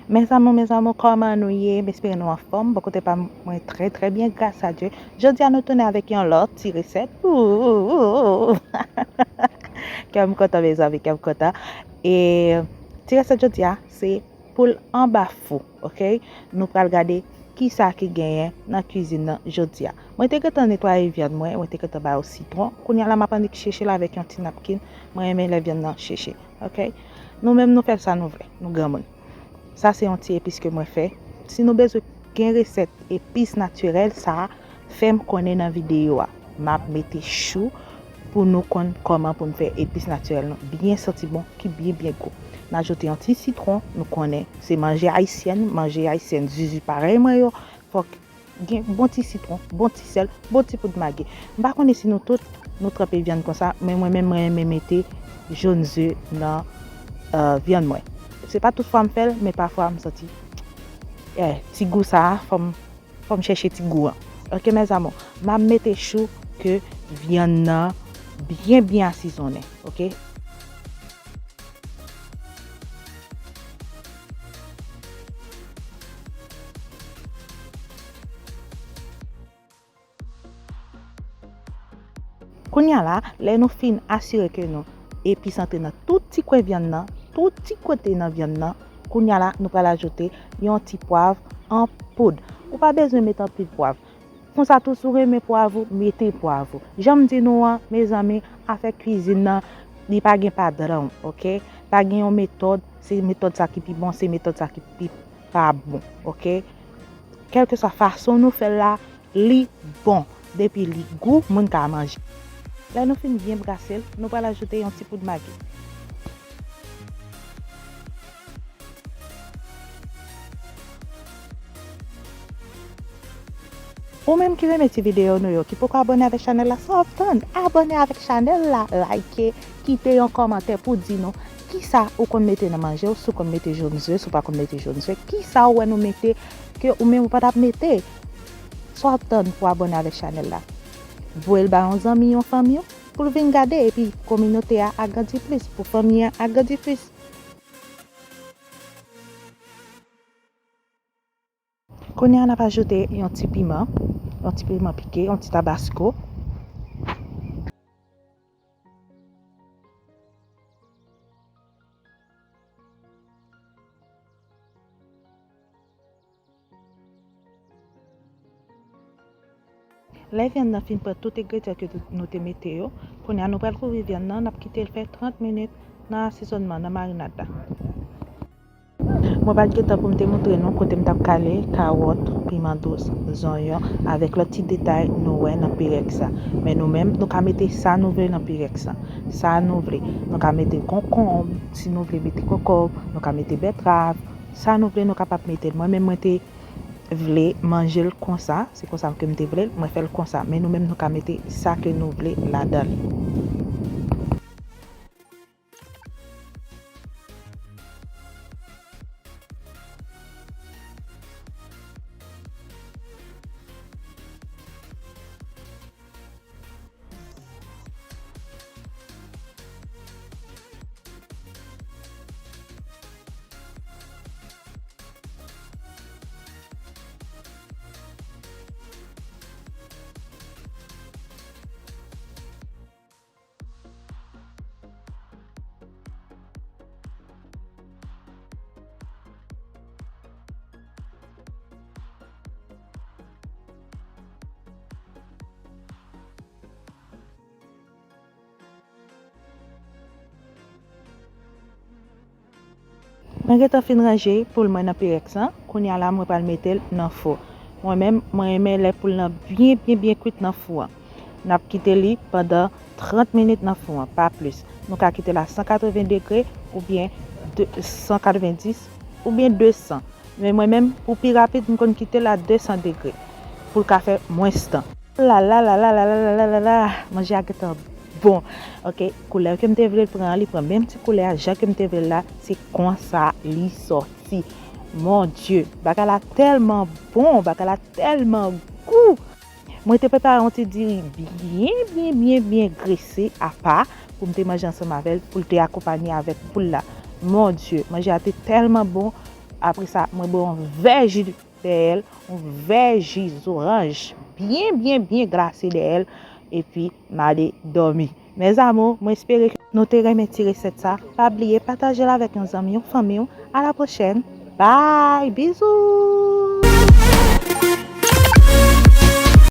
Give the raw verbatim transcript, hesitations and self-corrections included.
Mes amours, mes amours, kòman nou ye? M espere nou anfòm. Bò kote pa m, mwen trè, trè byen, gras a Dye. Jodi a, nou tounen avèk yon lòt ti resèt. Ooh! Kè m kontan, mezanmi, kè m kontan. E ti resèt jodi a, se poul anba fou, oke? Nou pral gade kisa ki genyen nan kwizin nan jodi a. Mwen te gentan netwaye vyann mwen, mwen te gentan ba yo sitwon. Kounye a la, m ap annik cheche l avèk yon ti napkin. Mwen renmen lè vyann nan cheche, oke? Nou menm, nou fè sa nou vle, nou granmoun. Sa se yon ti epis ke mwen fè. Si nou bezwen gen resèt epis natirèl sa a, fè m konnen nan videyo a. M ap mete chou pou nou konn kòman pou n fè epis natirèl nou byen santi bon, ki byen, byen gou. N ajoute yon ti sitwon, nou konnen se manje ayisyèn, manje ayisyèn zuzu parèy mwen yo, fòk gen bon ti sitwon, bon ti sèl, bon ti poud magi. M pa konnen si nou tout, nou tranpe vyann konsa, men mwen menm, mwen renmen mete jòn ze nan, euh, vyann mwen. Se pa tout fwa m fè l, men pafwa m santi, eh, ti gou sa a, fò m, fò m chèche ti gou an. Oke, mes amours, m ap mete chou ke vyann nan byen, byen asizonnen, oke? Kounye a la, lè nou fin asire ke nou epis antre nan tout ti kwen vyann nan, tout ti kote nan vyann nan, kounye a la, nou pral ajoute yon ti pwav an poud. Ou pa bezwen mete anpil pwav. Konsa tou, si w renmen pwav ou, mete pwav ou. Jan m di nou an, mezanmi, afè kwizin nan, li pa gen padran, oke? Pa gen yon metòd, se metòd sa ki pi bon, se metòd sa ki pi pa bon, oke? Kèlkeswa fason nou fè l la, li bon. Depi li gou, moun ka manje. Lè nou fin byen brase l, nou pral ajoute yon ti poud magi. Ou menm ki renmen ti videyo nou yo, ki poko abòne avèk chanèl la, sa w ap tann? Abòne avèk chanèl la, like, kite yon kòmantè pou di nou kisa ou konn mete nan manje w, si w konn mete jòn ze, si w pa konn mete jòn ze, kisa ou wè nou mete ke ou menm ou pa t ap mete. Sa w ap tann pou abòne avèk chanèl la? Voye l ba yon zanmi, yon fanmi w, pou l vin gade, epi kominote a agrandi plis, pou fanmi an agrandi plis. Kounye a, n ap ajoute yon ti piman, yon ti piman pike, yon ti tabasko. Lè vyann nan fin pran tout engredyan ke nou te mete yo, kounye a nou pral kouvri vyann nan, n ap kite l fè trant minit nan asezònman, nan marinad la. Mwen pral gentan pou m te montre nou kote m t ap kale kawòt, piman dous, zonyon, avèk lòt ti detay nou wè nan pirèg sa. Men nou menm, nou ka mete sa nou vle nan pirèg sa. Sa nou vle. Nou ka mete konkonb, si nou vle mete konkonb, nou ka mete bètrav. Sa nou vle, nou kapab mete l. Mwen menm, mwen te vle manje l konsa, se konsa ke m te vle l, mwen fè l konsa. Men nou menm, nou ka mete sa ke nou vle ladan l. Mwen gentan fin ranje poul mwen nan pirèks lan. Kounye a la, mwen pral mete l nan fou. Mwen menm, mwen renmen lè poul lan byen, byen, byen kwit nan fou an. N ap kite li pandan trant minit nan fou an, pa plis. Nou ka kite l a san katreven degre oubyen de, san katrevenndis oubyen de san. Men mwen menm, pou pi rapid, m konn kite l a de san degre pou l ka fè mwens tan. La la la la la la la la la la. Manje a gentan bon. Oke, koulè ke m te vle l pran an, li pran menm ti koulè a, jan ke m te vle l la, se konsa li sòti. Mon Dye, bagay la tèlman bon, bagay la tèlman gou. Mwen te prepare yon ti diri byen, byen, byen, byen grese apa pou m te manje ansanm avè l, pou l te akonpanye avèk poul la. Mon Dye, manje a te tèlman bon. Apre sa, mwen bwè yon vè ji dèyè l, yon vè ji zoranj byen, byen, byen glase dèyè l, epi m ale dòmi. Mes amours, mwen espere ke nou te renmen ti resèt sa. Pa bliye pataje l avèk yon zanmi, yon fanmi w. A la pwochèn. Bye, bizou!